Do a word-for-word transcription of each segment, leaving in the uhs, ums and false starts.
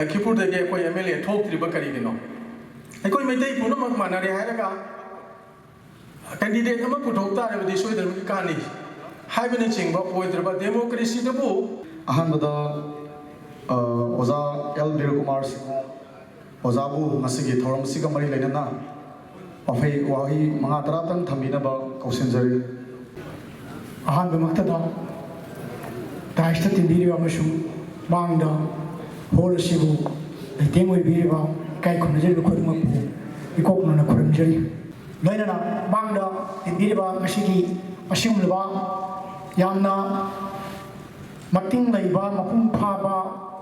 ꯂꯈꯤꯄꯨꯔꯗꯒꯤ ꯑꯩꯈꯣꯏ M L A ꯊꯣꯛꯇ꯭ꯔꯤꯕ ꯀꯔꯤꯒꯤꯅꯣ? ꯑꯩꯈꯣꯏ ꯃꯩꯇꯩ ꯄꯨꯝꯅꯃꯛ ꯃꯥꯟꯅꯔꯦ ꯍꯥꯏꯔꯒ ꯀꯦꯟꯗꯤꯗꯦꯠ ꯑꯃ ꯄꯨꯊꯣꯛ ꯇꯥꯔꯕꯗꯤ ꯁꯣꯏꯗꯅꯃꯛꯀꯤ ꯀꯥꯟꯅꯤ ꯍꯥꯏꯕꯅꯆꯤꯡꯕ ꯑꯣꯏꯗ꯭ꯔꯕ ꯗꯦꯃꯣꯀ꯭ꯔꯦꯁꯤꯗꯕꯨ ꯑꯍꯥꯟꯕꯗ, ꯑ, ꯑꯣꯖꯥ ꯑꯦꯜ ꯕꯤꯔꯀꯨꯃꯥꯔ ꯁꯤꯡꯍ ꯑꯣꯖꯥꯕꯨ ꯉꯁꯤꯒꯤ ꯊꯧꯔꯝ ꯑꯁꯤꯒ ꯃꯔꯤ ꯂꯩꯅꯅ ꯋꯥꯍꯩ, ꯋꯥꯍꯩ ꯃꯉꯥ ꯇꯔꯥꯇꯪ ꯊꯝꯕꯤꯅꯕ ꯀꯧꯁꯤꯟꯖꯔꯤ꯫ ꯑꯍꯥꯟꯕꯃꯛꯇꯗ ꯗꯥꯏꯁꯇ ꯇꯤꯟꯕꯤꯔꯤꯕ ꯑꯃꯁꯨꯡ ꯃꯥꯡꯗ ꯍꯣꯜ ꯑꯁꯤꯕꯨ ꯂꯩꯇꯦꯡ ꯑꯣꯏꯕꯤꯔꯤꯕ ꯏꯀꯥꯏ ꯈꯨꯝꯅꯖꯔꯤꯕ ꯈꯨꯗꯤꯡꯃꯛꯄꯨ ꯏꯀꯣꯛ ꯅꯣꯟꯅ ꯈꯨꯔꯨꯝꯖꯔꯤ꯫ ꯂꯣꯏꯅꯅ ꯃꯥꯡꯗ ꯇꯤꯟꯕꯤꯔꯤꯕ ꯉꯁꯤꯒꯤ ꯑꯁꯤꯒꯨꯝꯂꯕ ꯌꯥꯝꯅ ꯃꯇꯤꯡ ꯂꯩꯕ, ꯃꯄꯨꯡ ꯐꯥꯕ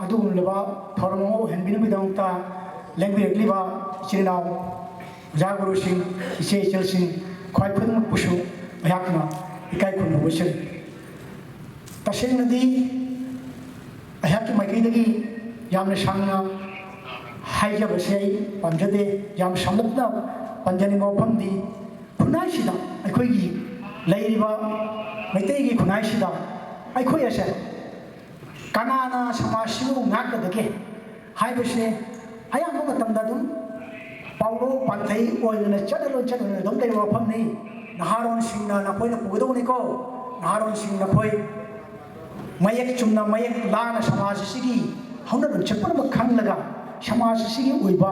ꯑꯗꯨꯒꯨꯝꯂꯕ ꯊꯧꯔꯝ ꯑꯃ ꯑꯣꯏꯍꯟꯕꯤꯅꯕꯒꯤꯗꯃꯛꯇ ꯂꯦꯡꯕꯤꯔꯛꯂꯤꯕ ꯏꯆꯤꯜ ꯏꯅꯥꯎ, ꯑꯣꯖꯥ ꯒꯨꯔꯨꯁꯤꯡ, ꯏꯆꯦ ꯏꯆꯜꯁꯤꯡ, ꯈ꯭ꯋꯥꯏ ꯈꯨꯗꯤꯡꯃꯛꯄꯨꯁꯨ ꯑꯩꯍꯥꯛꯅ ꯏꯀꯥꯏ ꯈꯨꯝꯅꯕ ꯎꯠꯆꯔꯤ꯫ ꯇꯁꯦꯡꯅꯗꯤ ꯑꯩꯍꯥꯛꯀꯤ ꯃꯥꯏꯀꯩꯗꯒꯤ ꯌꯥꯝꯅ ꯁꯥꯡꯅ ꯍꯥꯏꯖꯕꯁꯦ ꯑꯩ ꯄꯥꯝꯖꯗꯦ꯫ ꯌꯥꯝ ꯁꯝꯂꯞꯅ ꯄꯟꯖꯅꯤꯡꯕ ꯋꯥꯐꯝꯗꯤ, ꯈꯨꯟꯅꯥꯏꯁꯤꯗ, ꯑꯩꯈꯣꯏꯒꯤ ꯂꯩꯔꯤꯕ ꯃꯩꯇꯩꯒꯤ ꯈꯨꯟꯅꯥꯏꯁꯤꯗ ꯑꯩꯈꯣꯏ ꯑꯁꯦ ꯀꯅꯥꯅ ꯁꯃꯥꯖꯁꯤꯕꯨ ꯉꯥꯛꯀꯗꯒꯦ ꯍꯥꯏꯕꯁꯦ ꯑꯌꯥꯝꯕ ꯃꯇꯝꯗ ꯑꯗꯨꯝ ꯄꯥꯎꯔꯧ ꯄꯥꯟꯊꯩ ꯑꯣꯏꯗꯅ ꯆꯠꯅ ꯂꯣꯟꯆꯠ ꯑꯣꯏꯅ ꯑꯗꯨꯝ ꯂꯩꯕ ꯋꯥꯐꯝꯅꯤ꯫ ꯅꯍꯥꯔꯣꯟꯁꯤꯡꯅ ꯅꯈꯣꯏꯅ ꯄꯨꯒꯗꯧꯕꯅꯤꯀꯣ꯫ ꯅꯍꯥꯔꯣꯟꯁꯤꯡ ꯅꯈꯣꯏ ꯃꯌꯦꯛ ꯆꯨꯝꯅ, ꯃꯌꯦꯛ ꯂꯥꯅ ꯁꯃꯥꯖ ꯑꯁꯤꯒꯤ ꯍꯧꯅ ꯂꯣꯟꯆꯠ ꯄꯨꯝꯅꯃꯛ ꯈꯪꯂꯒ ꯁꯃꯥꯖ ꯑꯁꯤꯒꯤ ꯑꯣꯏꯕ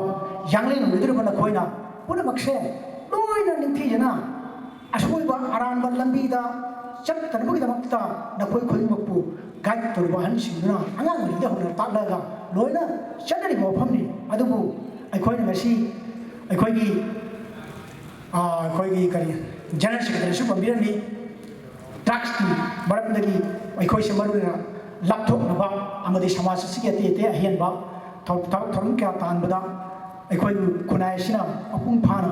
ꯌꯥꯡꯂꯦꯟ ꯑꯣꯏꯒꯗꯧꯔꯤꯕ ꯅꯈꯣꯏꯅ ꯄꯨꯝꯅꯃꯛꯁꯦ ꯂꯣꯏꯅ ꯅꯤꯡꯊꯤꯖꯅ ꯑꯁꯣꯏꯕ ꯑꯔꯥꯟꯕ ꯂꯝꯕꯤꯗ ꯆꯠꯇꯅꯕꯒꯤꯗꯃꯛꯇ ꯅꯈꯣꯏ ꯈꯨꯗꯤꯡꯃꯛꯄꯨ ꯒꯥꯏꯗ ꯇꯧꯔꯤꯕ ꯑꯍꯟꯁꯤꯡꯗꯨꯅ ꯑꯉꯥꯡ ꯑꯣꯏꯔꯤꯉꯩꯗ ꯍꯧꯅ ꯇꯥꯛꯂꯒ ꯂꯣꯏꯅ ꯆꯠꯅꯔꯤꯕ ꯋꯥꯐꯝꯅꯤ꯫ ꯑꯗꯨꯕꯨ ꯑꯩꯈꯣꯏꯅ ꯉꯁꯤ ꯑꯩꯈꯣꯏꯒꯤ, ꯑꯥ, ꯑꯩꯈꯣꯏꯒꯤ ꯀꯔꯤ, ꯖꯦꯅꯔꯦꯜ ꯁꯦꯀ꯭ꯔꯦꯇꯔꯤꯁꯨ ꯄꯟꯕꯤꯔꯝꯃꯤ, ꯗ꯭ꯔꯒꯁꯀꯤ ꯃꯔꯝꯗꯒꯤ ꯑꯩꯈꯣꯏꯁꯦ ꯃꯔꯨꯑꯣꯏꯅ ꯂꯥꯞꯊꯣꯛꯅꯕ ꯑꯃꯗꯤ ꯁꯃꯥꯖ ꯑꯁꯤꯒꯤ ꯑꯇꯩ ꯑꯇꯩ ꯑꯍꯦꯟꯕ ꯊꯧ-, ꯊꯕꯛ ꯊꯧꯔꯝ ꯀꯌꯥ ꯇꯥꯟꯕꯗ ꯑꯩꯈꯣꯏꯒꯤ ꯈꯨꯟꯅꯥꯏ ꯑꯁꯤꯅ ꯃꯄꯨꯡ ꯐꯥꯅ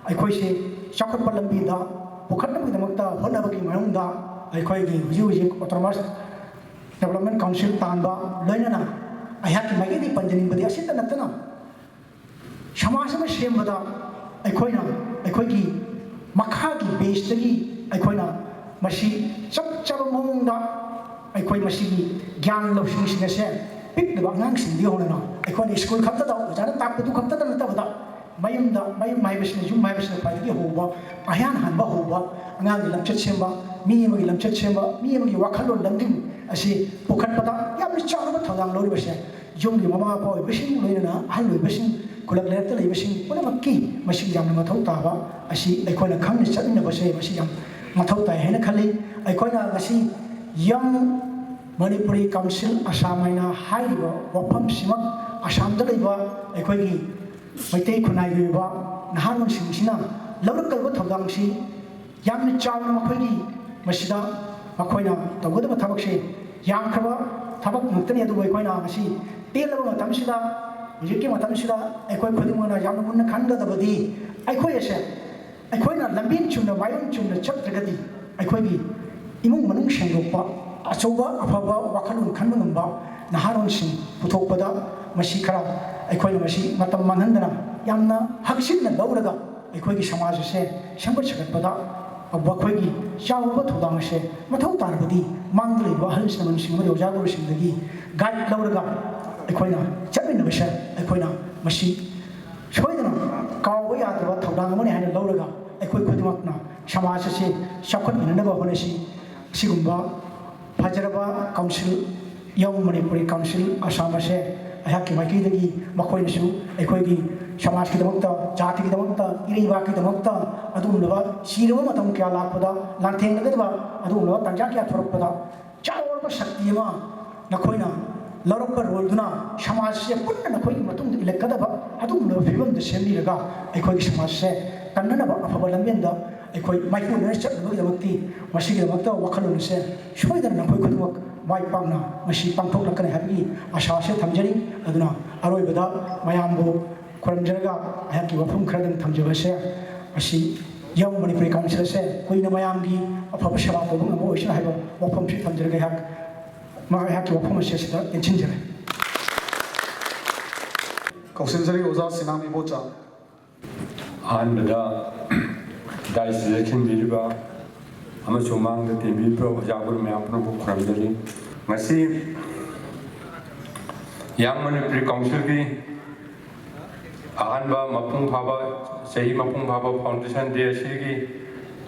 ꯑꯩꯈꯣꯏꯁꯦ ꯆꯥꯎꯈꯠꯄ ꯂꯝꯕꯤꯗ ꯄꯨꯈꯠꯅꯕꯒꯤꯗꯃꯛꯇ ꯍꯣꯠꯅꯕꯒꯤ ꯃꯅꯨꯡꯗ ꯑꯩꯈꯣꯏꯒꯤ ꯍꯧꯖꯤꯛ ꯍꯧꯖꯤꯛ ꯑꯣꯇꯣꯅꯣꯃꯁ ꯗꯦꯕꯂꯞꯃꯦꯟ ꯀꯥꯎꯟꯁꯤꯜ ꯇꯥꯟꯕ, ꯂꯣꯏꯅꯅ ꯑꯩꯍꯥꯛꯀꯤ ꯃꯥꯏꯀꯩꯗꯒꯤ ꯄꯟꯖꯅꯤꯡꯕꯗꯤ ꯑꯁꯤꯇ ꯅꯠꯇꯅ ꯁꯃꯥꯖ ꯑꯃ ꯁꯦꯝꯕꯗ ꯑꯩꯈꯣꯏꯅ, ꯑꯩꯈꯣꯏꯒꯤ ꯃꯈꯥꯒꯤ ꯕꯦꯁꯇꯒꯤ ꯑꯩꯈꯣꯏꯅ ꯃꯁꯤ ꯆꯞ ꯆꯥꯕ ꯃꯑꯣꯡꯗ ꯑꯩꯈꯣꯏ ꯃꯁꯤꯒꯤ ꯒ꯭ꯌꯥꯟ ꯂꯧꯁꯤꯡꯁꯤꯡ ꯑꯁꯦ ꯄꯤꯛꯂꯤꯕ ꯑꯉꯥꯡꯁꯤꯡꯗꯒꯤ ꯍꯧꯅꯅ ꯑꯩꯈꯣꯏꯅ ꯁ꯭ꯀꯨꯜ ꯈꯛꯇꯗ ꯑꯣꯖꯥꯅ ꯇꯥꯛꯄꯗꯨ ꯈꯛꯇꯗ ꯅꯠꯇꯕꯗ, ꯃꯌꯨꯝꯗ, ꯃꯌꯨꯝ ꯍꯥꯏꯕꯁꯤꯅ, ꯌꯨꯝ ꯍꯥꯏꯕꯁꯤꯅ ꯈ꯭ꯋꯥꯏꯗꯒꯤ ꯍꯧꯕ, ꯑꯍꯥꯟ ꯍꯥꯟꯕ ꯍꯧꯕ, ꯑꯉꯥꯡꯒꯤ ꯂꯝꯆꯠ ꯁꯦꯝꯕ, ꯃꯤ ꯑꯃꯒꯤ ꯂꯝꯆꯠ ꯁꯦꯝꯕ, ꯃꯤ ꯑꯃꯒꯤ ꯋꯥꯈꯜꯂꯣꯟ ꯂꯝꯖꯤꯡ ꯑꯁꯤ ꯄꯨꯈꯠꯄꯗ ꯌꯥꯝꯅ ꯆꯥꯎꯔꯕ ꯊꯧꯗꯥꯡ ꯂꯧꯔꯤꯕꯁꯦ ꯌꯨꯝꯒꯤ ꯃꯃꯥ ꯃꯄꯥ ꯑꯣꯏꯕꯁꯤꯡ, ꯂꯣꯏꯅꯅ ꯑꯍꯜ ꯑꯣꯏꯕꯁꯤꯡ, ꯈꯨꯜꯂꯛ ꯂꯩꯔꯛꯇ ꯂꯩꯕꯁꯤꯡ ꯄꯨꯝꯅꯃꯛꯀꯤ ꯃꯁꯤ ꯌꯥꯝꯅ ꯃꯊꯧ ꯇꯥꯕ ꯑꯁꯤ ꯑꯩꯈꯣꯏꯅ ꯈꯪꯅ ꯆꯠꯃꯤꯟꯅꯕꯁꯦ ꯃꯁꯤ ꯌꯥꯝ ꯃꯊꯧ ꯇꯥꯏ ꯍꯥꯏꯅ ꯈꯜꯂꯤ꯫ ꯑꯩꯈꯣꯏꯅ ꯉꯁꯤ Young Manipuri Council Assam ꯍꯥꯏꯅ ꯍꯥꯏꯔꯤꯕ ꯋꯥꯐꯝꯁꯤꯃꯛ ꯑꯁꯥꯝꯗ ꯂꯩꯕ ꯑꯩꯈꯣꯏꯒꯤ ꯃꯩꯇꯩ ꯈꯨꯟꯅꯥꯏꯒꯤ ꯑꯣꯏꯕ ꯅꯍꯥꯔꯣꯜꯁꯤꯡꯁꯤꯅ ꯂꯧꯔꯛꯀꯗꯕ ꯊꯧꯗꯥꯡꯁꯤ ꯌꯥꯝꯅ ꯆꯥꯎꯅ ꯃꯈꯣꯏꯒꯤ ꯃꯁꯤꯗ ꯃꯈꯣꯏꯅ ꯇꯧꯒꯗꯕ ꯊꯕꯛꯁꯦ ꯌꯥꯝꯈ꯭ꯔꯕ ꯊꯕꯛ ꯉꯥꯛꯇꯅꯤ꯫ ꯑꯗꯨꯕꯨ ꯑꯩꯈꯣꯏꯅ ꯉꯁꯤ ꯇꯦꯜꯂꯕ ꯃꯇꯝꯁꯤꯗ, ꯍꯧꯖꯤꯛꯀꯤ ꯃꯇꯝꯁꯤꯗ ꯑꯩꯈꯣꯏ ꯈꯨꯗꯤꯡꯃꯛꯅ ꯌꯥꯝꯅ ꯃꯨꯟꯅ ꯈꯟꯒꯗꯕꯗꯤ ꯑꯩꯈꯣꯏ ꯑꯁꯦ, ꯑꯩꯈꯣꯏꯅ ꯂꯝꯕꯦꯟ ꯆꯨꯝꯅ, ꯃꯥꯏꯑꯣꯟ ꯆꯨꯝꯅ ꯆꯠꯇ꯭ꯔꯒꯗꯤ ꯑꯩꯈꯣꯏꯒꯤ ꯏꯃꯨꯡ ꯃꯅꯨꯡ ꯁꯦꯡꯗꯣꯛꯄ, ꯑꯆꯧꯕ ꯑꯐꯕ ꯋꯥꯈꯜꯂꯣꯟ ꯈꯟꯕ ꯉꯝꯕ ꯅꯍꯥꯔꯣꯜꯁꯤꯡ ꯄꯨꯊꯣꯛꯄꯗ ꯃꯁꯤ ꯈꯔ ꯑꯩꯈꯣꯏꯅ ꯃꯁꯤ ꯃꯇꯝ ꯃꯥꯡꯍꯟꯗꯅ ꯌꯥꯝꯅ ꯍꯛꯆꯤꯟꯅ ꯂꯧꯔꯒ ꯑꯩꯈꯣꯏꯒꯤ ꯁꯃꯥꯖ ꯑꯁꯦ ꯁꯦꯝꯒꯠ ꯁꯥꯒꯠꯄꯗ ꯃꯈꯣꯏꯒꯤ ꯆꯥꯎꯔꯕ ꯊꯧꯗꯥꯡ ꯑꯁꯦ ꯃꯊꯧ ꯇꯥꯔꯕꯗꯤ ꯃꯥꯡꯗ ꯂꯩꯕ ꯑꯍꯜ ꯂꯃꯟꯁꯤꯡ ꯑꯃꯗꯤ ꯑꯣꯖꯥ ꯒꯨꯔꯨꯁꯤꯡꯗꯒꯤ ꯒꯥꯏꯗ ꯂꯧꯔꯒ ꯑꯩꯈꯣꯏꯅ ꯆꯠꯃꯤꯟꯅꯕꯁꯦ ꯑꯩꯈꯣꯏꯅ ꯃꯁꯤ ꯁꯣꯏꯗꯅ ꯀꯥꯎꯕ ꯌꯥꯗ꯭ꯔꯕ ꯊꯧꯗꯥꯡ ꯑꯃꯅꯤ ꯍꯥꯏꯅ ꯂꯧꯔꯒ ꯑꯩꯈꯣꯏ ꯈꯨꯗꯤꯡꯃꯛꯅ ꯁꯃꯥꯖ ꯑꯁꯤ ꯆꯥꯎꯈꯠꯃꯤꯟꯅꯅꯕ ꯍꯣꯠꯅꯁꯤ꯫ ꯑꯁꯤꯒꯨꯝꯕ ꯐꯖꯔꯕ ꯀꯥꯎꯟꯁꯤꯜ, ꯌꯪ ꯃꯅꯤꯄꯨꯔꯤ ꯀꯥꯎꯟꯁꯤꯜ ꯑꯁꯥꯝ ꯑꯁꯦ ꯑꯩꯍꯥꯛꯀꯤ ꯃꯥꯏꯀꯩꯗꯒꯤ ꯃꯈꯣꯏꯅꯁꯨ ꯑꯩꯈꯣꯏꯒꯤ ꯁꯃꯥꯖꯀꯤꯗꯃꯛꯇ, ꯖꯥꯇꯤꯒꯤꯗꯃꯛꯇ, ꯏꯔꯩꯕꯥꯛꯀꯤꯗꯃꯛꯇ ꯑꯗꯨꯒꯨꯝꯂꯕ ꯆꯤꯔꯕ ꯃꯇꯝ ꯀꯌꯥ ꯂꯥꯛꯄꯗ ꯂꯥꯟꯊꯦꯡꯅꯒꯗꯕ ꯑꯗꯨꯒꯨꯝꯂꯕ ꯇꯥꯟꯖꯥ ꯀꯌꯥ ꯊꯣꯔꯛꯄꯗ ꯆꯥꯎꯔꯕ ꯁꯛꯇꯤ ꯑꯃ ꯅꯈꯣꯏꯅ ꯂꯧꯔꯛꯄ ꯔꯣꯜꯗꯨꯅ ꯁꯃꯥꯖꯁꯦ ꯄꯨꯟꯅ ꯅꯈꯣꯏꯒꯤ ꯃꯇꯨꯡꯗ ꯏꯜꯂꯛꯀꯗꯕ ꯑꯗꯨꯒꯨꯝꯂꯕ ꯐꯤꯕꯝꯗ ꯁꯦꯝꯕꯤꯔꯒ ꯑꯩꯈꯣꯏꯒꯤ ꯁꯃꯥꯖꯁꯦ ꯀꯟꯅꯅꯕ ꯑꯐꯕ ꯂꯝꯕꯦꯟꯗ ꯑꯩꯈꯣꯏ ꯃꯥꯏꯄꯨꯅꯅ ꯆꯠꯅꯕꯒꯤꯗꯃꯛꯇꯤ ꯃꯁꯤꯒꯤꯗꯃꯛꯇ ꯋꯥꯈꯜꯂꯣꯟ ꯑꯁꯦ ꯁꯣꯏꯗꯅ ꯅꯈꯣꯏ ꯈꯨꯗꯤꯡꯃꯛ ꯃꯥꯏ ꯄꯥꯛꯅ ꯃꯁꯤ ꯄꯥꯡꯊꯣꯛꯂꯛꯀꯅꯤ ꯍꯥꯏꯕꯒꯤ ꯑꯥꯁꯥ ꯑꯁꯦ ꯊꯝꯖꯔꯤ꯫ ꯑꯗꯨꯅ ꯑꯔꯣꯏꯕꯗ ꯃꯌꯥꯝꯕꯨ ꯈꯨꯔꯨꯝꯖꯔꯒ ꯑꯩꯍꯥꯛꯀꯤ ꯋꯥꯐꯝ ꯈꯔꯗꯪ ꯊꯝꯖꯕꯁꯦ, ꯑꯁꯤ ꯌꯪ ꯃꯅꯤꯄꯨꯔꯤ ꯀꯥꯎꯟꯁꯤꯜ ꯑꯁꯦ ꯀꯨꯏꯅ ꯃꯌꯥꯝꯒꯤ ꯑꯐꯕ ꯁꯦꯕꯥ ꯇꯧꯕ ꯉꯝꯕ ꯑꯣꯏꯁꯅꯨ ꯍꯥꯏꯕ ꯋꯥꯐꯝꯁꯤ ꯊꯝꯖꯔꯒ ꯑꯩꯍꯥꯛ, ꯃꯍꯥꯛ ꯑꯩꯍꯥꯛꯀꯤ ꯋꯥꯐꯝ ꯑꯁꯤ ꯑꯁꯤꯗ ꯇꯦꯟꯁꯤꯟꯖꯔꯦ꯫ ꯀꯥꯎꯟꯁꯤꯜ ꯁꯔꯤ ꯑꯣꯖꯥ ꯁꯤꯅꯥꯝ ꯏꯕꯣꯆꯥ꯫ ꯑꯍꯥꯟꯕꯗ ꯗꯥꯏꯁꯤꯗ ꯈꯤꯟꯕꯤꯔꯤꯕ ꯑꯃꯁꯨꯡ ꯃꯥꯡꯗ ꯇꯦꯟꯕꯤꯔꯤꯕ ꯑꯣꯖꯥ ꯒꯨꯔꯨ ꯃꯌꯥꯝ ꯄꯨꯝꯅꯃꯛꯄꯨ ꯈꯨꯔꯨꯝꯖꯔꯤ꯫ ꯉꯁꯤ ꯌꯪ ꯃꯅꯤꯄꯨꯔꯤ ꯀꯥꯎꯟꯁꯤꯜꯒꯤ ꯑꯍꯥꯟꯕ ꯃꯄꯨꯡ ꯐꯥꯕ, ꯆꯍꯤ ꯃꯄꯨꯡ ꯐꯥꯕ foundation day ꯑꯁꯤꯒꯤ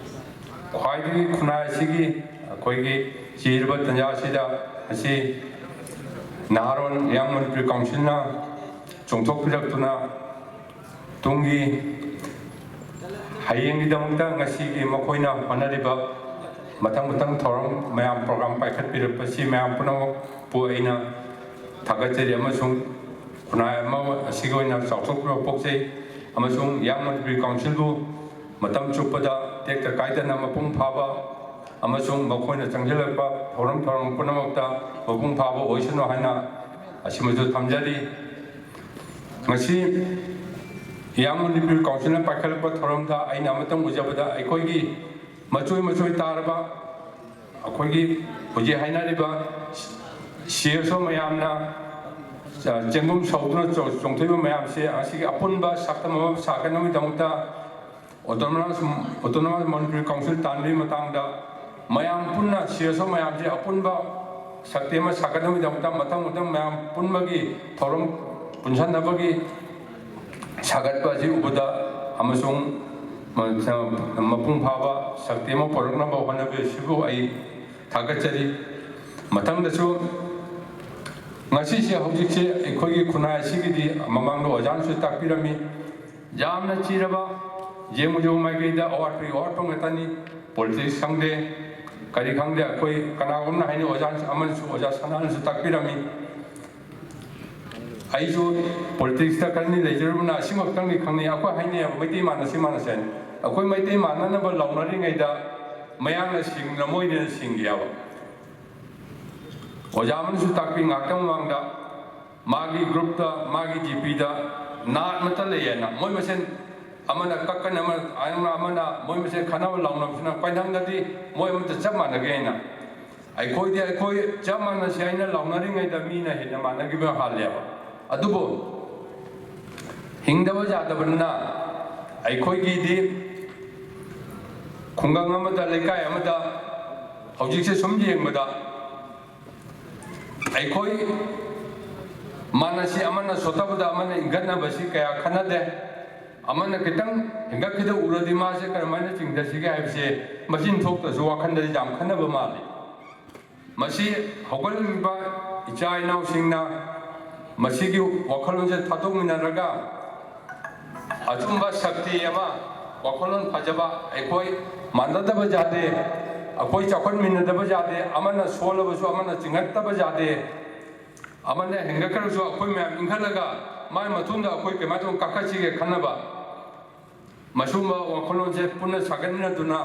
ꯈ꯭ꯋꯥꯏꯗꯒꯤ ꯈꯨꯟꯅꯥꯏ ꯑꯁꯤꯒꯤ ꯑꯩꯈꯣꯏꯒꯤ ꯆꯤꯔꯕ ꯇꯟꯖꯥ ꯑꯁꯤꯗ ꯉꯁꯤ ꯅꯍꯥꯔꯣꯟ ꯌꯪ ꯃꯅꯤꯄꯨꯔꯤ ꯀꯥꯎꯟꯁꯤꯜꯅ ꯆꯣꯡꯊꯣꯛꯄꯤꯔꯛꯇꯨꯅ ꯇꯨꯡꯒꯤ ꯍꯌꯦꯡꯒꯤꯗꯃꯛꯇ ꯉꯁꯤꯒꯤ ꯃꯈꯣꯏꯅ ꯍꯣꯠꯅꯔꯤꯕ ꯃꯊꯪ ꯃꯊꯪ ꯊꯧꯔꯝ ꯃꯌꯥꯝ program ꯄꯥꯏꯈꯠꯄꯤꯔꯛꯄꯁꯤ ꯃꯌꯥꯝ ꯄꯨꯝꯅꯃꯛꯄꯨ ꯑꯩꯅ ꯊꯥꯒꯠꯆꯔꯤ ꯑꯃꯁꯨꯡ ꯈꯨꯟꯅꯥꯏ ꯑꯃ ꯑꯁꯤꯒꯤ ꯑꯣꯏꯅ ꯆꯥꯎꯊꯣꯛꯄ ꯄꯣꯛꯆꯩ ꯑꯃꯁꯨꯡ ꯌꯪ ꯃꯅꯤꯄꯨꯔꯤ ꯀꯥꯎꯟꯁꯤꯜꯕꯨ ꯃꯇꯝ ꯆꯨꯞꯄꯗ ꯇꯦꯛꯇ ꯀꯥꯏꯗꯅ ꯃꯄꯨꯡ ꯐꯥꯕ ꯑꯃꯁꯨꯡ ꯃꯈꯣꯏꯅ ꯆꯪꯁꯤꯜꯂꯛꯄ ꯊꯧꯔꯝ ꯊꯧꯔꯝ ꯄꯨꯝꯅꯃꯛꯇ ꯃꯄꯨꯡ ꯐꯥꯕ ꯑꯣꯏꯁꯅꯨ ꯍꯥꯏꯅ ꯑꯁꯤꯃꯁꯨ ꯊꯝꯖꯔꯤ꯫ ꯉꯁꯤ ꯌꯪ ꯃꯅꯤꯄꯨꯔꯤ ꯀꯥꯎꯟꯁꯤꯜꯅ ꯄꯥꯏꯈꯠꯂꯛꯄ ꯊꯧꯔꯝꯗ ꯑꯩꯅ ꯑꯃꯇꯪ ꯎꯖꯕꯗ ꯑꯩꯈꯣꯏꯒꯤ ꯃꯆꯣꯏ ꯃꯆꯣꯏ ꯇꯥꯔꯕ ꯑꯩꯈꯣꯏꯒꯤ ꯍꯧꯖꯤꯛ ꯍꯥꯏꯅꯔꯤꯕ ꯁꯤ ꯑꯦꯁ ꯑꯣ ꯃꯌꯥꯝꯅ, ꯑ, ꯆꯦꯡꯒꯨꯝ ꯁꯧꯗꯨꯅ ꯆꯣ-, ꯆꯣꯡꯊꯣꯛꯏꯕ ꯃꯌꯥꯝꯁꯦ ꯑꯁꯤꯒꯤ ꯑꯄꯨꯟꯕ ꯁꯛꯇꯝ ꯑꯃ ꯁꯥꯒꯠꯅꯕꯒꯤꯗꯃꯛꯇ autonomous, autonomous ꯃꯅꯤꯄꯨꯔꯤ ꯀꯥꯎꯟꯁꯤꯜ ꯇꯥꯟꯕꯒꯤ ꯃꯇꯥꯡꯗ ꯃꯌꯥꯝ ꯄꯨꯟꯅ ꯁꯤ ꯑꯦꯁ ꯑꯣ ꯃꯌꯥꯝꯁꯦ ꯑꯄꯨꯟꯕ ꯁꯛꯇꯤ ꯑꯃ ꯁꯥꯒꯠꯅꯕꯒꯤꯗꯃꯛꯇ ꯃꯊꯪ ꯃꯊꯪ ꯃꯌꯥꯝ ꯄꯨꯟꯕꯒꯤ ꯊꯧꯔꯝ ꯄꯨꯟꯁꯟꯅꯕꯒꯤ ꯁꯥꯒꯠꯄ ꯑꯁꯤ ꯎꯕꯗ ꯑꯃꯁꯨꯡ ꯃ-, ꯃꯄꯨꯡ ꯐꯥꯕ ꯁꯛꯇꯤ ꯑꯃ ꯄꯨꯔꯛꯅꯕ ꯍꯣꯠꯅꯕꯤꯕꯁꯤꯕꯨ ꯑꯩ ꯊꯥꯒꯠꯆꯔꯤ꯫ ꯃꯊꯪꯗꯁꯨ ꯉꯁꯤꯁꯦ, ꯍꯧꯖꯤꯛꯁꯦ ꯑꯩꯈꯣꯏꯒꯤ ꯈꯨꯟꯅꯥꯏ ꯑꯁꯤꯒꯤꯗꯤ ꯃꯃꯥꯡꯗ ꯑꯣꯖꯥꯅꯁꯨ ꯇꯥꯛꯄꯤꯔꯝꯃꯤ, ꯌꯥꯝꯅ ꯆꯤꯔꯕ ꯌꯦꯡꯉꯨ ꯌꯦꯡꯉꯨ ꯃꯥꯏꯀꯩꯗ ꯑꯋꯥꯠꯄꯒꯤ ꯑꯋꯥꯠꯄ ꯉꯥꯛꯇꯅꯤ꯫ Politics ꯈꯪꯗꯦ, ꯀꯔꯤ ꯈꯪꯗꯦ꯫ ꯑꯩꯈꯣꯏ ꯀꯅꯥꯒꯨꯝꯅ ꯍꯥꯏꯅꯤ, ꯑꯣꯖꯥ ꯑꯃꯅꯁꯨ, ꯑꯣꯖꯥ ꯁꯅꯥꯅꯁꯨ ꯇꯥꯛꯄꯤꯔꯝꯃꯤ꯫ ꯑꯩꯁꯨ politics ꯇ ꯈꯔꯅꯤ ꯂꯩꯖꯔꯨꯕꯅ ꯑꯁꯤꯃꯛꯇꯪꯗꯤ ꯈꯪꯅꯩ꯫ ꯑꯩꯈꯣꯏ ꯍꯥꯏꯅꯩꯌꯦꯕ, "ꯃꯩꯇꯩ ꯃꯥꯟꯅꯁꯤ ꯃꯥꯟꯅꯁꯤ" ꯍꯥꯏꯅ꯫ ꯑꯩꯈꯣꯏ ꯃꯩꯇꯩ ꯃꯥꯟꯅꯅꯕ ꯂꯥꯎꯅꯔꯤꯉꯩꯗ ꯃꯌꯥꯡꯅ ꯁꯤꯡꯅ ꯃꯣꯏꯅ ꯁꯤꯡꯒꯦ ꯍꯥꯏꯕ꯫ ꯑꯣꯖꯥ ꯑꯃꯅꯁꯨ ꯇꯥꯛꯄꯤ ꯉꯥꯛꯇꯪ ꯃꯃꯥꯡꯗ, ꯃꯥꯒꯤ group ꯇ, ꯃꯥꯒꯤ G P ꯗ ꯅꯥꯠ ꯑꯃꯠꯇ ꯂꯩꯌꯦꯅ, ꯃꯣꯏ ꯃꯁꯦꯟ ꯑꯃꯅ ꯀꯛꯀꯅꯤ, ꯑꯃꯅ, ꯑꯃꯅ ꯃꯣꯏ ꯃꯁꯦꯟ ꯈꯠꯅꯕ ꯂꯥꯎꯅꯕꯁꯤꯅ ꯀꯩꯊꯪꯗꯗꯤ ꯃꯣꯏ ꯑꯃꯠꯇ ꯆꯞ ꯃꯥꯟꯅꯒꯦ ꯍꯥꯏꯅ꯫ ꯑꯩꯈꯣꯏꯗꯤ ꯑꯩꯈꯣꯏ ꯆꯞ ꯃꯥꯟꯅꯁꯤ ꯍꯥꯏꯅ ꯂꯥꯎꯅꯔꯤꯉꯩꯗ ꯃꯤꯅ ꯍꯦꯟꯅ ꯃꯥꯟꯅꯈꯤꯕ ꯍꯥꯜꯂꯦꯕ꯫ ꯑꯗꯨꯕꯨ ꯍꯤꯡꯗꯕ ꯌꯥꯗꯕꯅꯤꯅ ꯑꯩꯈꯣꯏꯒꯤꯗꯤ ꯈꯨꯡꯒꯪ ꯑꯃꯗ, ꯂꯩꯀꯥꯏ ꯑꯃꯗ ꯍꯧꯖꯤꯛꯁꯦ ꯁꯨꯝ ꯌꯦꯡꯕꯗ ꯑꯩꯈꯣꯏ ꯃꯥꯟꯅꯁꯤ ꯑꯃꯅ ꯁꯣꯠꯊꯕꯗ ꯑꯃꯅ ꯏꯟꯈꯠꯅꯕꯁꯤ ꯀꯌꯥ ꯈꯟꯅꯗꯦ꯫ ꯑꯃꯅ ꯈꯤꯇꯪ ꯍꯦꯟꯒꯠꯈꯤꯗ ꯎꯔꯗꯤ ꯃꯥꯁꯦ ꯀꯔꯝꯍꯥꯏꯅ ꯆꯤꯡꯊꯁꯤꯒꯦ ꯍꯥꯏꯕꯁꯦ ꯃꯆꯤꯟ ꯊꯣꯛꯇ꯭ꯔꯁꯨ ꯋꯥꯈꯜꯗꯗꯤ ꯌꯥꯝ ꯈꯟꯅꯕ ꯃꯥꯜꯂꯤ꯫ ꯃꯁꯤ ꯍꯧꯒꯠꯂꯤꯕ ꯏꯆꯥ ꯏꯅꯥꯎꯁꯤꯡꯅ ꯃꯁꯤꯒꯤ ꯋꯥꯈꯜꯂꯣꯟꯁꯦ ꯊꯥꯗꯣꯛꯃꯤꯟꯅꯔꯒ ꯑꯆꯨꯝꯕ ꯁꯛꯇꯤ ꯑꯃ, ꯋꯥꯈꯜꯂꯣꯟ ꯐꯖꯕ, ꯑꯩꯈꯣꯏ ꯃꯥꯟꯅꯗꯕ ꯌꯥꯗꯦ, ꯑꯩꯈꯣꯏ ꯆꯥꯎꯈꯠꯃꯤꯟꯅꯗꯕ ꯌꯥꯗꯦ, ꯑꯃꯅ ꯁꯣꯜꯂꯕꯁꯨ ꯑꯃꯅ ꯆꯤꯡꯈꯠꯇꯕ ꯌꯥꯗꯦ, ꯑꯃꯅ ꯍꯦꯟꯒꯠꯈ꯭ꯔꯁꯨ ꯑꯩꯈꯣꯏ ꯃꯌꯥꯝ ꯏꯟꯈꯠꯂꯒ ꯃꯥꯏ ꯃꯇꯨꯡꯗ ꯑꯩꯈꯣꯏ ꯀꯃꯥꯏꯅ ꯇꯧꯅ ꯀꯥꯈꯠꯁꯤꯒꯦ ꯈꯟꯅꯕ, ꯃꯁꯤꯒꯨꯝꯕ ꯋꯥꯈꯜꯂꯣꯟꯁꯦ ꯄꯨꯟꯅ ꯁꯥꯒꯠꯃꯤꯟꯅꯗꯨꯅ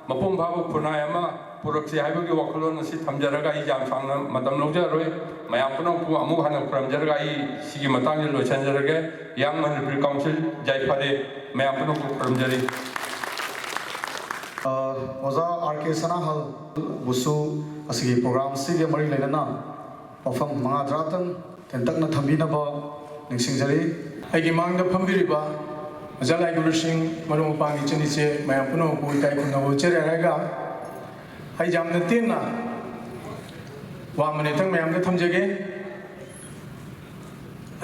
ꯃꯄꯨꯡ ꯐꯥꯕ ꯈꯨꯟꯅꯥꯏ ꯑꯃ ꯄꯨꯔꯛꯁꯤ ꯍꯥꯏꯕꯒꯤ ꯋꯥꯈꯜꯂꯣꯟ ꯑꯁꯤ ꯊꯝꯖꯔꯒ ꯑꯩ ꯌꯥꯝ ꯁꯥꯡꯅ ꯃꯇꯝ ꯂꯧꯖꯔꯔꯣꯏ꯫ ꯃꯌꯥꯝ ꯄꯨꯝꯅꯃꯛꯄꯨ ꯑꯃꯨꯛ ꯍꯟꯅ ꯈꯨꯔꯨꯝꯖꯔꯒ ꯑꯩ ꯁꯤꯒꯤ ꯃꯇꯥꯡꯗ ꯂꯣꯏꯁꯤꯟꯖꯔꯒꯦ꯫ ꯌꯪ ꯃꯅꯤꯄꯨꯔꯤ ꯀꯥꯎꯟꯁꯤꯜ ꯌꯥꯏꯐꯔꯦ꯫ ꯃꯌꯥꯝ ꯄꯨꯝꯅꯃꯛꯄꯨ ꯈꯨꯔꯨꯝꯖꯔꯤ꯫ ꯑ, ꯑꯣꯖꯥ ꯑꯥꯔ ꯀꯦ ꯁꯅꯥꯍꯜꯕꯨꯁꯨ ꯑꯁꯤꯒꯤ ꯄ꯭ꯔꯣꯒ꯭ꯔꯥꯝꯁꯤꯒ ꯃꯔꯤ ꯂꯩꯅꯅ ꯋꯥꯐꯝ ꯃꯉꯥ ꯇꯔꯥꯇꯪ ꯇꯦꯟꯇꯛꯅ ꯊꯝꯕꯤꯅꯕ ꯅꯤꯡꯁꯤꯡꯖꯔꯤ꯫ ꯑꯩꯒꯤ ꯃꯥꯡꯗ ꯐꯝꯕꯤꯔꯤꯕ ꯑꯣꯖꯥ ꯂꯥꯏꯒꯨꯔꯨꯁꯤꯡ, ꯃꯔꯨꯞ ꯃꯄꯥꯡ ꯏꯆꯤꯟ ꯏꯆꯦ ꯃꯌꯥꯝ ꯄꯨꯝꯅꯃꯛꯄꯨ ꯏꯀꯥꯏ ꯈꯨꯝꯅꯕ ꯎꯠꯆꯔꯤ ꯍꯥꯏꯔꯒ, ꯑꯩ ꯌꯥꯝꯅ ꯇꯦꯟꯅ ꯋꯥ ꯑꯃꯅꯤꯇꯪ ꯃꯌꯥꯝꯗ ꯊꯝꯖꯒꯦ꯫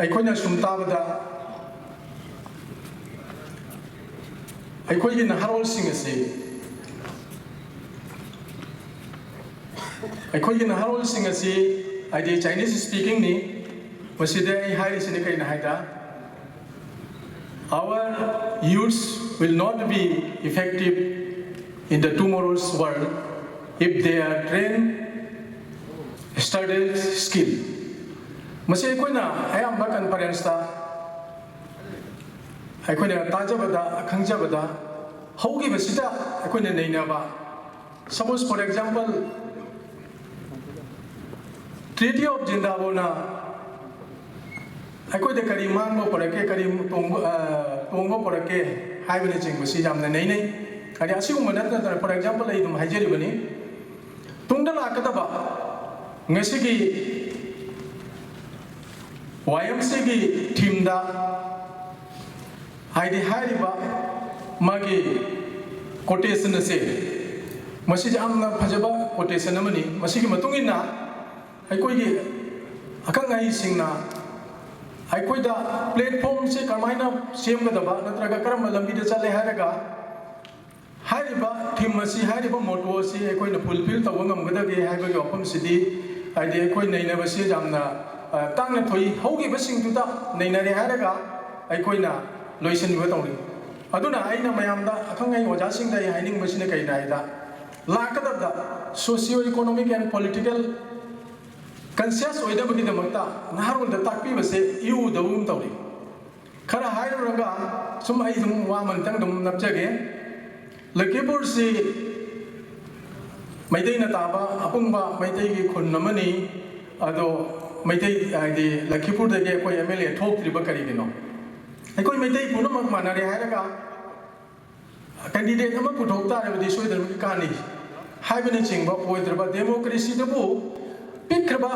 ꯑꯩꯈꯣꯏꯅ ꯁꯨꯝ ꯇꯥꯕꯗ, ꯑꯩꯈꯣꯏꯒꯤ ꯅꯍꯥꯔꯣꯜꯁꯤꯡ ꯑꯁꯤ, ꯑꯩꯈꯣꯏꯒꯤ ꯅꯍꯥꯔꯣꯜꯁꯤꯡ ꯑꯁꯤ ꯍꯥꯏꯗꯤ Chinese speakingꯅꯤ꯫ ꯃꯁꯤꯗ ꯑꯩ ꯍꯥꯏꯔꯤꯁꯤꯅ ꯀꯩꯅꯣ ꯍꯥꯏꯗ, our youths will not be effective in the tomorrow's world if they are trained, studied, skill. ꯃꯁꯤ ꯑꯩꯈꯣꯏꯅ ꯑꯌꯥꯝꯕ ꯀꯟꯐꯔꯦꯟꯁꯇ ꯑꯩꯈꯣꯏꯅ ꯇꯥꯖꯕꯗ, ꯈꯪꯖꯕꯗ ꯍꯧꯈꯤꯕꯁꯤꯗ ꯑꯩꯈꯣꯏꯅ ꯅꯩꯅꯕ, suppose for example, Treaty of Zindabona ꯑꯩꯈꯣꯏꯗ ꯀꯔꯤ ꯃꯥꯡꯕ ꯄꯨꯔꯛꯀꯦ, ꯀꯔꯤ ꯇꯣꯡꯕ, ꯑ, ꯇꯣꯡꯕ ꯄꯨꯔꯛꯀꯦ ꯍꯥꯏꯕꯅꯆꯤꯡꯕꯁꯤ ꯌꯥꯝꯅ ꯅꯩꯅꯩ꯫ ꯍꯥꯏꯗꯤ ꯑꯁꯤꯒꯨꯝꯕ ꯅꯠꯇꯅ, for example, ꯑꯩ ꯑꯗꯨꯝ ꯍꯥꯏꯖꯔꯤꯕꯅꯤ, ꯇꯨꯡꯗ ꯂꯥꯛꯀꯗꯕ ꯉꯁꯤꯒꯤ ꯋꯥꯏ ꯑꯦꯝ ꯁꯤꯒꯤ ꯊꯤꯝꯗ, ꯍꯥꯏꯗꯤ ꯍꯥꯏꯔꯤꯕ ꯃꯥꯒꯤ ꯀꯣꯇꯦꯁꯟ ꯑꯁꯦ, ꯃꯁꯤ ꯌꯥꯝꯅ ꯐꯖꯕ ꯀꯣꯇꯦꯁꯟ ꯑꯃꯅꯤ꯫ ꯃꯁꯤꯒꯤ ꯃꯇꯨꯡ ꯏꯟꯅ ꯑꯩꯈꯣꯏꯒꯤ ꯑꯈꯪ ꯑꯍꯩꯁꯤꯡꯅ ꯑꯩꯈꯣꯏꯗ ꯄ꯭ꯂꯦꯠꯐꯣꯝꯁꯦ ꯀꯔꯝꯍꯥꯏꯅ ꯁꯦꯝꯒꯗꯕ ꯅꯠꯇ꯭ꯔꯒ ꯀꯔꯝꯕ ꯂꯝꯕꯤꯗ ꯆꯠꯂꯦ ꯍꯥꯏꯔꯒ ꯍꯥꯏꯔꯤꯕ ꯊꯤꯝ ꯑꯁꯤ, ꯍꯥꯏꯔꯤꯕ ꯃꯣꯇꯣ ꯑꯁꯤ ꯑꯩꯈꯣꯏꯅ ꯐꯨꯜꯐꯤꯜ ꯇꯧꯕ ꯉꯝꯒꯗꯒꯦ ꯍꯥꯏꯕꯒꯤ ꯋꯥꯐꯝꯁꯤꯗꯤ, ꯍꯥꯏꯗꯤ ꯑꯩꯈꯣꯏ ꯅꯩꯅꯕꯁꯤ ꯌꯥꯝꯅ ꯇꯥꯡꯅ ꯊꯣꯛꯏ꯫ ꯍꯧꯈꯤꯕꯁꯤꯡꯗꯨꯗ ꯅꯩꯅꯔꯦ ꯍꯥꯏꯔꯒ ꯑꯩꯈꯣꯏꯅ ꯂꯣꯏꯁꯤꯟꯕ ꯇꯧꯔꯤ꯫ ꯑꯗꯨꯅ ꯑꯩꯅ ꯃꯌꯥꯝꯗ, ꯑꯈꯪ ꯑꯍꯩ ꯑꯣꯖꯥꯁꯤꯡꯗ ꯑꯩ ꯍꯥꯏꯅꯤꯡꯕꯁꯤꯅ ꯀꯩꯅꯣ ꯍꯥꯏꯗ, ꯂꯥꯛꯀꯗꯕꯗ socio economic and political conscious ꯑꯣꯏꯅꯕꯒꯤꯗꯃꯛꯇ ꯅꯍꯥꯔꯣꯜꯗ ꯇꯥꯛꯄꯤꯕꯁꯦ ꯏꯎꯗꯕꯒꯨꯝ ꯇꯧꯔꯤ꯫ ꯈꯔ ꯍꯥꯏꯔꯨꯔꯒ ꯁꯨꯝ ꯑꯩ ꯑꯗꯨꯝ ꯋꯥ ꯑꯃꯅꯤꯇꯪ ꯑꯗꯨꯝ ꯅꯞꯆꯒꯦ꯫ ꯂꯈꯤꯄꯨꯔꯁꯤ ꯃꯩꯇꯩꯅ ꯇꯥꯕ ꯑꯄꯨꯟꯕ ꯃꯩꯇꯩꯒꯤ ꯈꯨꯟ ꯑꯃꯅꯤ꯫ ꯑꯗꯣ ꯃꯩꯇꯩ, ꯍꯥꯏꯗꯤ ꯂꯈꯤꯄꯨꯔꯗꯒꯤ ꯑꯩꯈꯣꯏ ꯑꯦꯝ ꯑꯦꯜ ꯑꯦ ꯊꯣꯛꯇ꯭ꯔꯤꯕ ꯀꯔꯤꯒꯤꯅꯣ? ꯑꯩꯈꯣꯏ ꯃꯩꯇꯩ ꯄꯨꯝꯅꯃꯛ ꯃꯥꯟꯅꯔꯦ ꯍꯥꯏꯔꯒ ꯀꯦꯟꯗꯤꯗꯦꯠ ꯑꯃ ꯄꯨꯊꯣꯛ ꯇꯥꯔꯕꯗꯤ ꯁꯣꯏꯗꯅꯃꯛꯀꯤ ꯀꯥꯟꯅꯤ ꯍꯥꯏꯕꯅꯆꯤꯡꯕ ꯑꯣꯏꯗ꯭ꯔꯕ ꯗꯦꯃꯣꯀ꯭ꯔꯦꯁꯤꯗꯕꯨ ꯄꯤꯛꯈ꯭ꯔꯕ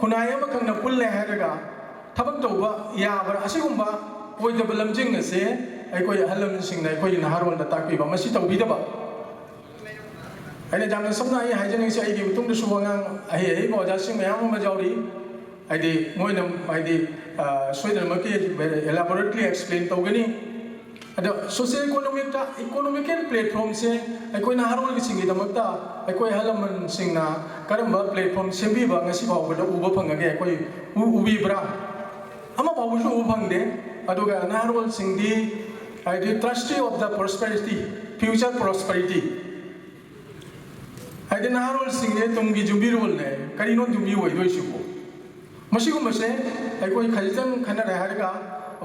ꯈꯨꯟꯅꯥꯏ ꯑꯃꯈꯛꯅ ꯄꯨꯜꯂꯦ ꯍꯥꯏꯔꯒ ꯊꯕꯛ ꯇꯧꯕ ꯌꯥꯕ꯭ꯔꯥ? ꯑꯁꯤꯒꯨꯝꯕ ꯑꯣꯏꯗꯕ ꯂꯝꯖꯤꯡ ꯑꯁꯦ ꯑꯩꯈꯣꯏ ꯑꯍꯜ ꯂꯃꯟꯁꯤꯡꯅ ꯑꯩꯈꯣꯏꯒꯤ ꯅꯍꯥꯔꯣꯜꯗ ꯇꯥꯛꯄꯤꯕ, ꯃꯁꯤ ꯇꯧꯕꯤꯗꯕ꯫ ꯑꯩꯅ ꯌꯥꯝꯅ ꯁꯝꯅ ꯑꯩ ꯍꯥꯏꯖꯅꯤꯡꯉꯤꯁꯦ, ꯑꯩꯒꯤ ꯃꯇꯨꯡꯗꯁꯨ ꯑꯉꯥꯡ ꯑꯍꯩ ꯑꯍꯩꯕ ꯑꯣꯖꯥꯁꯤꯡ ꯃꯌꯥꯝ ꯑꯃ ꯌꯥꯎꯔꯤ꯫ ꯍꯥꯏꯗꯤ ꯃꯣꯏꯅ, ꯍꯥꯏꯗꯤ, ꯑ, ꯁꯣꯏꯗꯅꯃꯛꯀꯤ elaborately explain ꯇꯧꯒꯅꯤ꯫ ꯑꯗꯣ socio economicꯇ, economical platformꯁꯦ ꯑꯩꯈꯣꯏ ꯅꯍꯥꯔꯣꯜꯒꯤꯁꯤꯡꯒꯤꯗꯃꯛꯇ ꯑꯩꯈꯣꯏ ꯑꯍꯜ ꯂꯃꯟꯁꯤꯡꯅ ꯀꯔꯝꯕ platform ꯁꯦꯝꯕꯤꯕ ꯉꯁꯤ ꯐꯥꯎꯕꯗ ꯎꯕ ꯐꯪꯉꯒꯦ? ꯑꯩꯈꯣꯏ ꯎ-, ꯎꯕꯤꯕ꯭ꯔꯥ? ꯑꯃ ꯐꯥꯎꯕꯁꯨ ꯎꯕ ꯐꯪꯗꯦ꯫ ꯑꯗꯨꯒ ꯅꯍꯥꯔꯣꯜꯁꯤꯡꯗꯤ, ꯍꯥꯏꯗꯤ, trustee of the prosperity, future prosperity, ꯍꯥꯏꯗꯤ ꯅꯍꯥꯔꯣꯜꯁꯤꯡꯁꯦ ꯇꯨꯡꯒꯤ ꯌꯨꯝꯕꯤꯔꯣꯜꯅꯦ꯫ ꯀꯔꯤꯅꯣ ꯌꯨꯝꯕꯤ ꯑꯣꯏꯗꯣꯏꯁꯤꯕꯣ? ꯃꯁꯤꯒꯨꯝꯕꯁꯦ ꯑꯩꯈꯣꯏ ꯈꯖꯤꯛꯇꯪ ꯈꯟꯅꯔꯦ ꯍꯥꯏꯔꯒ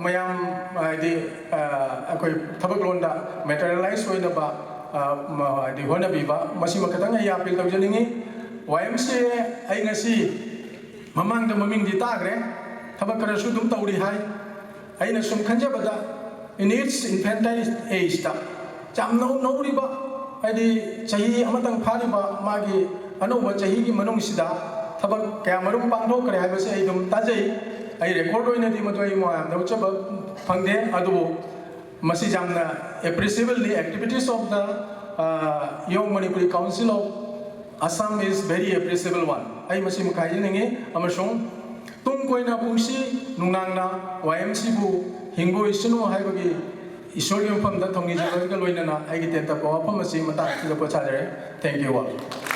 ꯃꯌꯥꯝ, ꯍꯥꯏꯗꯤ, ꯑ, ꯑꯩꯈꯣꯏ ꯊꯕꯛ ꯂꯣꯟꯗ materialize ꯑꯣꯏꯅꯕ, ꯑ, ꯃ-, ꯍꯥꯏꯗꯤ ꯍꯣꯠꯅꯕꯤꯕ, ꯃꯁꯤꯃ ꯈꯤꯇꯪ ꯑꯩ appeal ꯇꯧꯖꯅꯤꯡꯉꯤ꯫ ꯋꯥꯏ ꯑꯦꯝ ꯁꯤ ꯑꯦ ꯑꯩ ꯉꯁꯤ ꯃꯃꯥꯡꯗ ꯃꯃꯤꯡꯗꯤ ꯇꯥꯈ꯭ꯔꯦ, ꯊꯕꯛ ꯈꯔꯁꯨ ꯑꯗꯨꯝ ꯇꯧꯔꯤ ꯍꯥꯏ꯫ ꯑꯩꯅ ꯁꯨꯝ ꯈꯟꯖꯕꯗ, in its infantile ageꯇ, ꯌꯥꯝ ꯅꯧ-, ꯅꯧꯔꯤꯕ, ꯍꯥꯏꯗꯤ ꯆꯍꯤ ꯑꯃꯇꯪ ꯐꯥꯔꯤꯕ ꯃꯥꯒꯤ ꯑꯅꯧꯕ ꯆꯍꯤꯒꯤ ꯃꯅꯨꯡꯁꯤꯗ ꯊꯕꯛ ꯀꯌꯥ ꯃꯔꯨꯝ ꯄꯥꯡꯊꯣꯛꯈ꯭ꯔꯦ ꯍꯥꯏꯕꯁꯤ ꯑꯩ ꯑꯗꯨꯝ ꯇꯥꯖꯩ꯫ ꯑꯩ record ꯑꯣꯏꯅꯗꯤ ꯃꯗꯨ ꯑꯩ ꯃꯌꯥꯝꯗ ꯎꯠꯆꯕ ꯐꯪꯗꯦ, ꯑꯗꯨꯕꯨ ꯃꯁꯤ ꯌꯥꯝꯅ appreciableꯅꯤ꯫ Activities of the, uh, Young Manipuri Council of Assam is very appreciable one꯫ ꯑꯩ ꯃꯁꯤꯃ ꯍꯥꯏꯖꯅꯤꯡꯉꯤ꯫ ꯑꯃꯁꯨꯡ ꯇꯨꯡ ꯀꯣꯏꯅ ꯄꯨꯟꯁꯤ ꯅꯨꯡꯅꯥꯡꯅ ꯋꯥꯏ ꯑꯦꯝ ꯁꯤꯕꯨ ꯍꯤꯡꯕ ꯑꯣꯏꯁꯅꯨ ꯍꯥꯏꯕꯒꯤ ꯏꯁꯣꯔꯒꯤ ꯃꯐꯝꯗ ꯊꯧꯅꯤꯖꯕꯒ ꯂꯣꯏꯅꯅ ꯑꯩꯒꯤ ꯇꯦꯟꯇꯛꯄ ꯋꯥꯐꯝ ꯑꯁꯤ ꯃꯇꯥꯡ ꯑꯁꯤꯗ ꯄꯣꯊꯥꯖꯔꯦ꯫ Thank you all꯫